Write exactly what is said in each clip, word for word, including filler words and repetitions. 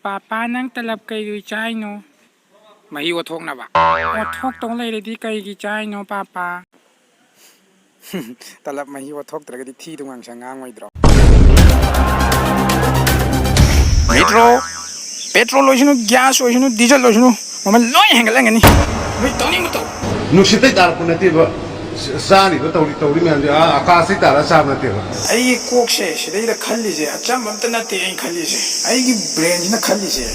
Papa, ꯅꯪ ꯇꯂꯞ ꯀꯩꯒꯤ ꯆꯥꯏꯅꯣ? ꯃꯍꯤ ꯑꯣꯠꯊꯣꯛꯅꯕ꯫ ꯑꯣꯠꯊꯣꯛꯇꯧ ꯂꯩꯔꯗꯤ ꯀꯩꯒꯤ ꯆꯥꯏꯅꯣ, ꯄꯥꯄꯥ? ꯇꯂꯞ ꯃꯍꯤ ꯑꯣꯠꯊꯣꯛꯇ꯭ꯔꯒꯗꯤ ꯊꯤꯗꯨ ꯉꯥꯡꯁꯪ ꯉꯥꯡꯉꯣꯏꯗ꯭ꯔꯣ? ꯃꯦꯇ꯭ꯔꯣ, ꯄꯦꯇ꯭ꯔꯣꯜ ꯑꯣꯏꯁꯅꯨ, ꯒ꯭ꯌꯥꯁ ꯑꯣꯏꯁꯅꯨ, ꯗꯤꯖꯜ ꯑꯣꯏꯁꯅꯨ, ꯃꯃꯜ ꯂꯣꯏ ꯍꯦꯟꯒꯠꯂꯝꯒꯅꯤ꯫ ꯅꯣꯏ ꯇꯧꯅꯤꯡꯕ ꯇꯧ꯫ ꯅꯨꯡꯁꯤꯠꯇꯩ ꯇꯥꯔꯛꯄ ꯅꯠꯇꯦꯕ꯫ ꯆꯥꯔꯤꯕ ꯇꯧꯔꯤ, ꯇꯧꯔꯤ ꯃꯌꯥꯝꯁꯦ, ꯑꯥ, ꯑꯀꯥꯁꯇꯩ ꯇꯥꯔ ꯆꯥꯕ ꯅꯠꯇꯦꯕ꯫ ꯑꯩꯒꯤ ꯀꯣꯛꯁꯦ ꯁꯤꯗꯩꯗ ꯈꯜꯂꯤꯁꯦ ꯑꯆꯝꯕ ꯑꯝꯇ ꯅꯠꯇꯦ ꯑꯩꯅ ꯈꯜꯂꯤꯁꯦ꯫ ꯑꯩꯒꯤ ꯕ꯭ꯔꯦꯟꯁꯤꯅ ꯈꯜꯂꯤꯁꯦ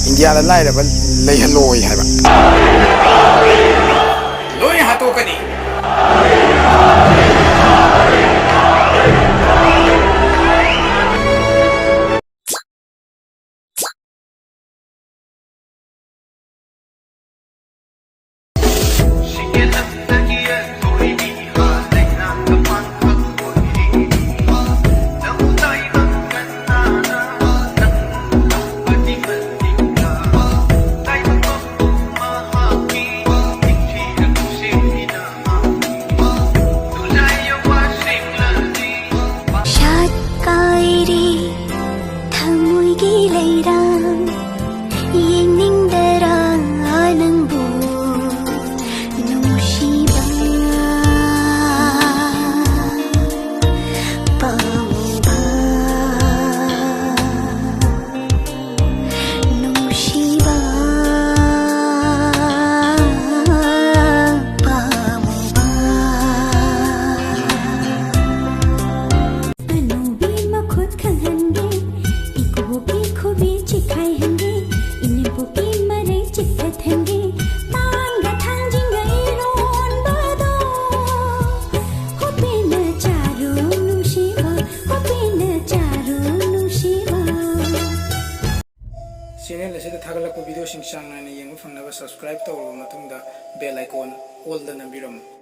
ꯏꯟꯗꯤꯌꯥꯗ ꯂꯥꯏꯔꯕ ꯂꯩꯍꯜꯂꯣꯏ ꯍꯥꯏꯕ꯫ ꯂꯣꯏ ꯍꯥꯠꯇꯣꯛꯀꯅꯤ꯫ ꯀꯥꯏꯔꯦ ꯊꯃꯣꯏꯒꯤ ꯂꯩꯔꯥꯡ, ꯌꯦꯡꯅꯤꯡꯗꯔꯥ ꯅꯪꯕꯨ ꯅꯨꯡꯁꯤꯕ ꯄꯥꯝꯕ? ꯅꯨꯡꯁꯤꯕ ꯄꯥꯝꯕ꯫ ꯑꯅꯧꯕꯤ ꯃꯈꯨꯠ ꯈꯪꯍꯟꯒꯦ, ꯏꯀꯨꯕꯣꯛꯀꯤ ꯈꯨꯕꯤ ꯆꯤꯛꯈꯥꯏꯍꯟꯒꯦ, ꯏꯅꯦꯝꯕꯣꯛꯀꯤ ꯃꯔꯩ ꯆꯤꯛꯊꯠꯍꯟꯒꯦ, ꯄꯥꯟꯒ ꯊꯥꯡꯖꯤꯡꯒ ꯏꯔꯣꯟꯕꯗꯣ, ꯍꯣꯄꯦꯅ ꯆꯥꯔꯣ ꯅꯨꯡꯁꯤꯕ, ꯍꯣꯄꯦꯅ ꯆꯥꯔꯣ ꯅꯨꯡꯁꯤꯕ꯫ ꯆꯦꯅꯦꯜ ꯑꯁꯤꯗ ꯊꯥꯒꯠꯂꯛꯄ ꯚꯤꯗꯤꯑꯣꯁꯤꯡ ꯆꯥꯡ ꯅꯥꯏꯅ ꯌꯦꯡꯕ ꯐꯪꯅꯕ subscribe ꯇꯧꯔꯕ ꯃꯇꯨꯡꯗ bell icon all ꯗ ꯅꯝꯕꯤꯔꯝꯃꯨ꯫